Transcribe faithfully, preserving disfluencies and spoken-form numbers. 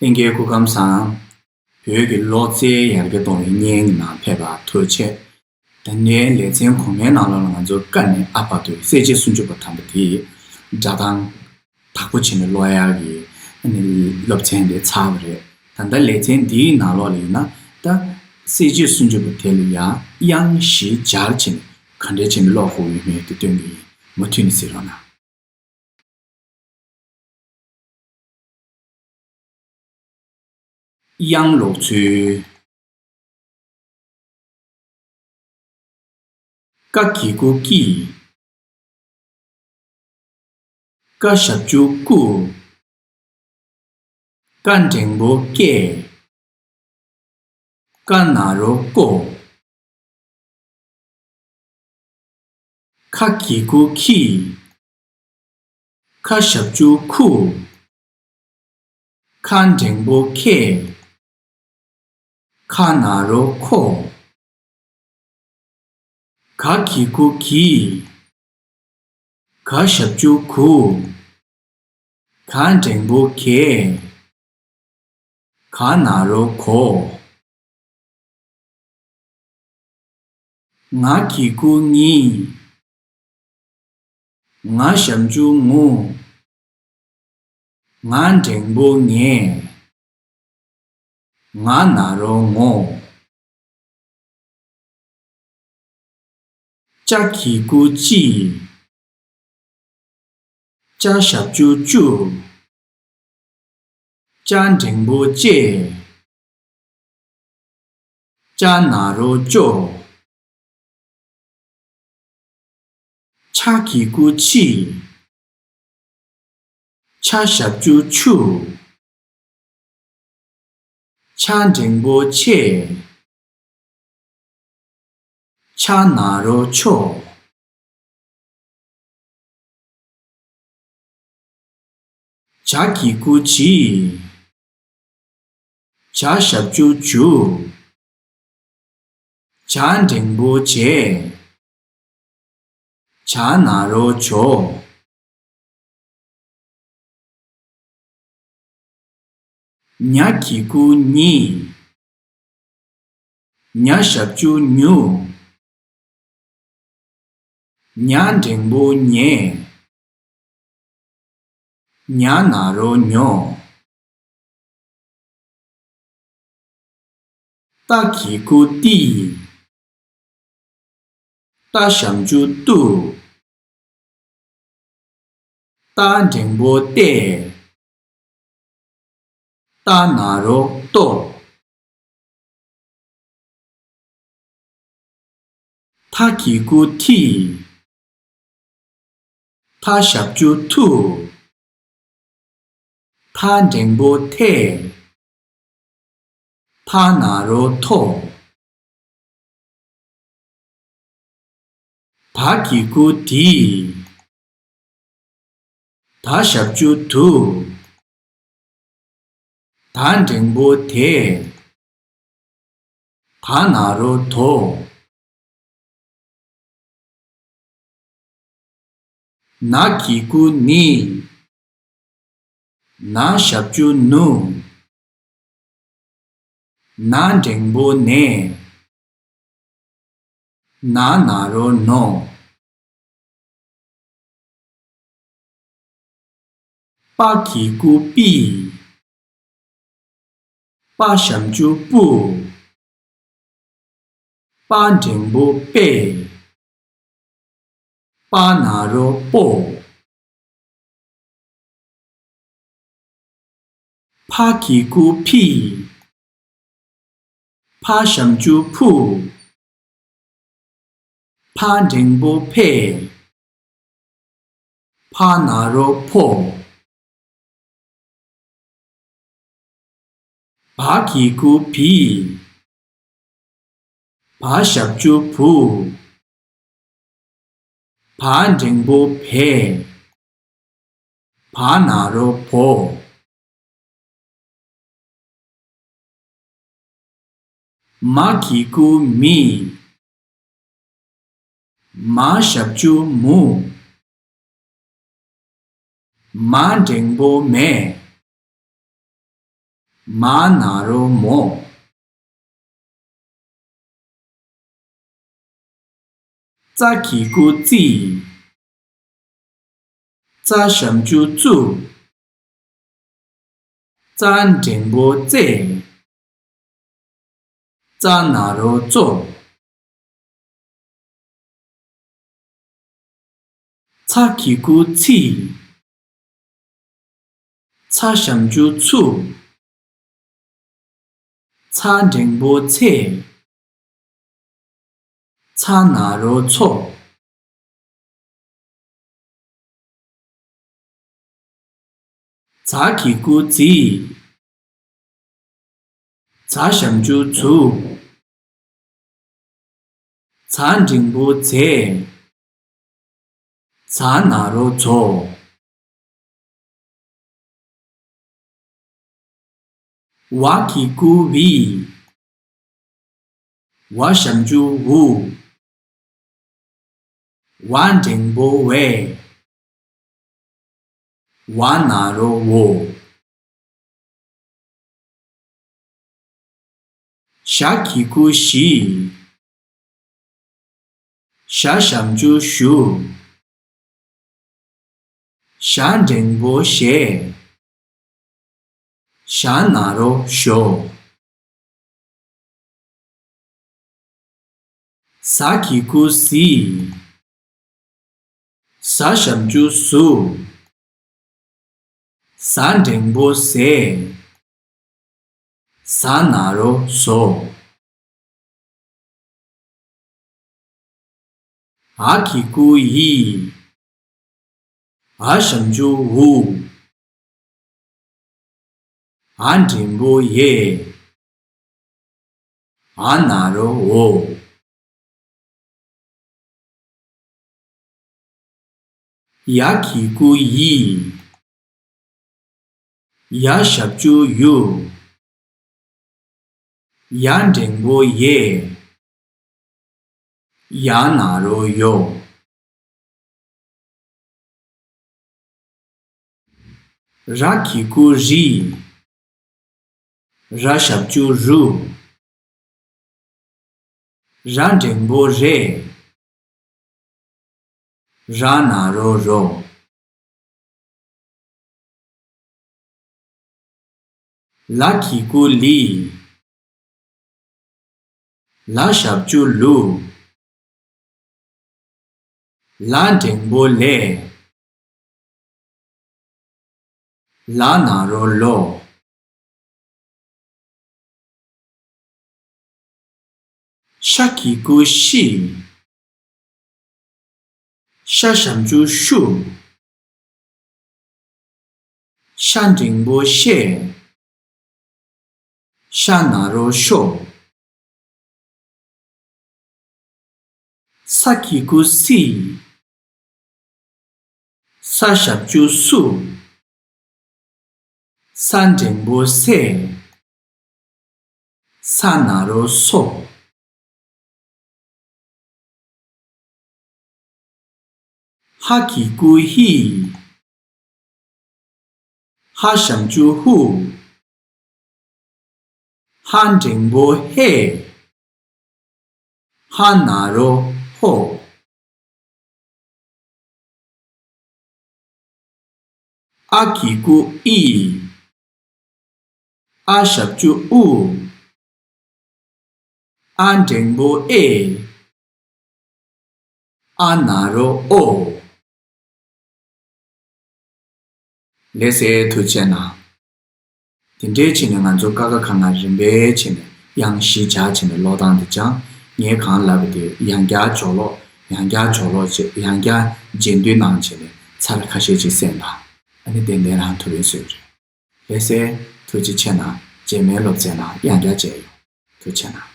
ལྷན་རྒྱས་སྐུ་ཁམས་བཟང་། བོད་ཀྱི་ལོ་ཙཱའི་ཡར་རྒྱས་གཏོང་བའི་བརྙན་གྱི་ནང་ཕེབས་པར་ཐུགས་རྗེ་ཆེ། ད་ནས་ལེ་ཚན་གོང་མའི་ནང་ལོགས་ལ་ང་ཚོ་ཀ་ནས་ཨ་བར་དུ་གསལ་བྱེད་སུམ་ཅུ་པ་དང་པོ་དེ་སྒྲ་གདངས་དག་པོ་བྱས་ནས་ཀློག་ཡག་གི་ཨ་ནི་སློབ་ཚན་དེ་ཚར་བ་རེད། ད་ལྟ་ལེ་ཚན་འདིའི་ནང་ལོགས་ལ་ཡིན་ན་ད་གསལ་བྱེད་སུམ་ཅུ་པ་དེ་ལ་ཡང་དབྱངས་བཞི་སྦྱར་བྱས་ནས་ག་འདྲ་བྱས་ནས་ཀློག་དགོས་ཡོད་མེད་དེ་སྟོན་གྱི་ཡིན། མུ་མཐུད་ནས་གཟིགས་རོགས་གནང་། དབྱངས་ཀློག་ཚུལ། ཀ་གི་གུ་ཀི། ཀ་ཞབས་ཀྱུ་ཀུ། ཀ་འགྲེང་བུ་ཀེ། ཀ་ན་རོ་ཀོ། ཁ་གི་གུ་ཁི། ཁ་ཞབས་ཀྱུ་ཁུ། ཁ་འགྲེང་བུ་ཁེ། ཁ་ན་རོ་ཁོ། ག་གི་གུ་གི། ག་ཞབས་ཀྱུ་གུ། ག་འགྲེང་བུ་གེ། ག་ན་རོ་གོ། ང་གི་གུ་ངི། ང་ཞབས་ཀྱུ་ངུ། ང་འགྲེང་བུ་ངེ། ང་ན་རོ་ངོ། ཅ་གི་གུ་ཅི། ཅ་ཞབས་ཀྱུ་ཅུ། ཅ་འགྲེང་བུ་ཅེ། ཅ་ན་རོ་ཅོ། ཆ་གི་གུ་ཆི། ཆ་ཞབས་ཀྱུ་ཆུ། ཆ་འགྲེང་བུ་ཆེ། ཆ་ན་རོ་ཆོ། ཇ་གི་གུ་ཇི། ཇ་ཞབས་ཀྱུ་ཇུ། ཇ་འགྲེང་བུ་ཇེ། ཇ་ན་རོ་ཇོ། ཉ་གི་གུ་ཉི། ཉ་ཞབས་ཀྱུ་ཉུ། ཉ་འགྲེང་བུ་ཉེ། ཉ་ན་རོ་ཉོ། ཏ་གི་གུ་ཏི། ཏ་ཞབས་ཀྱུ་ཏུ། ཏ་འགྲེང་བུ་ཏེ། ཏ་ན་རོ་ཏོ། ཐ་གི་གུ་ཐི། ཐ་ཞབས་ཀྱུ་ཐུ། ཐ་འགྲེང་བུ་ཐེ། ཐ་ན་རོ་ཐོ། ད་གི་གུ་དི། ད་ཞབས་ཀྱུ་དུ། ད་འགྲེང་བུ་དེ། ད་ན་རོ་དོ། ན་གི་གུ་ནི། ན་ཞབས་ཀྱུ་ནུ། ན་འགྲེང་བུ་ནེ། ན་ན་རོ་ནོ། པ་གི་གུ་པི། པ་ཞབས་ཀྱུ་པུ། པ་འགྲེང་བུ་པེ། པ་ན་རོ་པོ། ཕ་གི་གུ་ཕི། ཕ་ཞབས་ཀྱུ་ཕུ། ཕ་འགྲེང་བུ་ཕེ། ཕ་ན་རོ་ཕོ། བ་གི་གུ་བི། བ་ཞབས་ཀྱུ་བུ། བ་འགྲེང་བུ་བེ། བ་ན་རོ་བོ། མ་གི་གུ་མི། མ་ཞབས་ཀྱུ་མུ། མ་འགྲེང་བུ་མེ། མ་ན་རོ་མོ། ཙ་གི་གུ་ཙི། ཙ་ཞབས་ཀྱུ་ཙུ། ཙ་འགྲེང་བུ་ཙེ། ཙ་ན་རོ་ཙོ། ཚ་གི་གུ་ཚི། ཚ་ཞབས་ཀྱུ་ཚུ། ཚ་འགྲེང་བུ་ཚེ། ཚ་ན་རོ་ཚོ། ཛ་གི་གུ་ཛི། ཛ་ཞབས་ཀྱུ་ཛུ། ཛ་འགྲེང་བུ་ཛེ། ཛ་ན་རོ་ཛོ། ཝ་གི་གུ་ཝི། ཝ་ཞབས་ཀྱུ་ཝུ། ཝ་འགྲེང་བུ་ཝེ། ཝ་ན་རོ་ཝོ། ཞ་གི་གུ་ཞི། ཞ་ཞབས་ཀྱུ་ཞུ། ཞ་འགྲེང་བུ་ཞེ། ཞ་ན་རོ་ཞོ། ཟ་གི་གུ་ཟི། ཟ་ཞབས་ཀྱུ་ཟུ། ཟ་འགྲེང་བུ་ཟེ། ཟ་ན་རོ་ཟོ། འ་གི་གུ་འི། འ་ཞབས་ཀྱུ་འུ། འ་འགྲེང་བུ་འེ། འ་ན་རོ་འོ། ཡ་གི་གུ་ཡི། ཡ་ཞབས་ཀྱུ་ཡུ། ཡ་འགྲེང་བུ་ཡེ། ཡ་ན་རོ་ཡོ། ར་གི་གུ་རི། ར་ཞབས་ཀྱུ་རུ། ར་འགྲེང་བུ་རེ། ར་ན་རོ་རོ། ལ་གི་གུ་ལི། ལ་ཞབས་ཀྱུ་ལུ། ལ་འགྲེང་བུ་ལེ། ལ་ན་རོ་ལོ། ཤ་གི་གུ་ཤི། ཤ་ཞབས་ཀྱུ་ཤུ། ཤ་འགྲེང་བུ་ཤེ། ཤ་ན་རོ་ཤོ། ས་གི་གུ་སི། ས་ཞབས་ཀྱུ་སུ། ས་འགྲེང་བུ་སེ། ས་ན་རོ་སོ། ཧ་གི་གུ་ཧི། ཧ་ཞབས་ཀྱུ་ཧུ། ཧ་འགྲེང་བུ་ཧེ། ཧ་ན་རོ་ཧོ། ཨ་གི་གུ་ཨི། ཨ་ཞབས་ཀྱུ་ཨུ། ཨ་འགྲེང་བུ་ཨེ། ཨ་ན་རོ་ཨོ། ལགས་སེ། ཐུགས་རྗེ་གནང་། དེ་འདྲའི་ཆེད་ནས་ང་ཚོ་ཀ་ཁ་ག་ང་རིམ་པས་ཆེད་ནས་དབྱངས་བཞི་སྦྱར་བྱས་ནས་ཀློག་སྟངས་དེ་སྦྱངས། ངས་གང་ལབ་པ་དེ་ཡང་བསྐྱར་སྦྱོར་ཀློག་ཡང་བསྐྱར་སྦྱོར་ཀློག་བྱས། ཡང་བསྐྱར་རྗེས་ཟློས་གནང་བྱས་ནས་ཚར་ཁ་ཤས་ཅིག་གསན་དང་། ཨ་ནི་ཏན་ཏན་རང་ཐུབ་པའི་བཟོས་རེད། ལགས་སེ། ཐུགས་རྗེ་ཆེ་གནང་། རྗེས་མའི་སློབ་ཚན་ནང་ཡང་བསྐྱར་མཇལ་ཡོང་། ཐུགས་རྗེ་གནང་།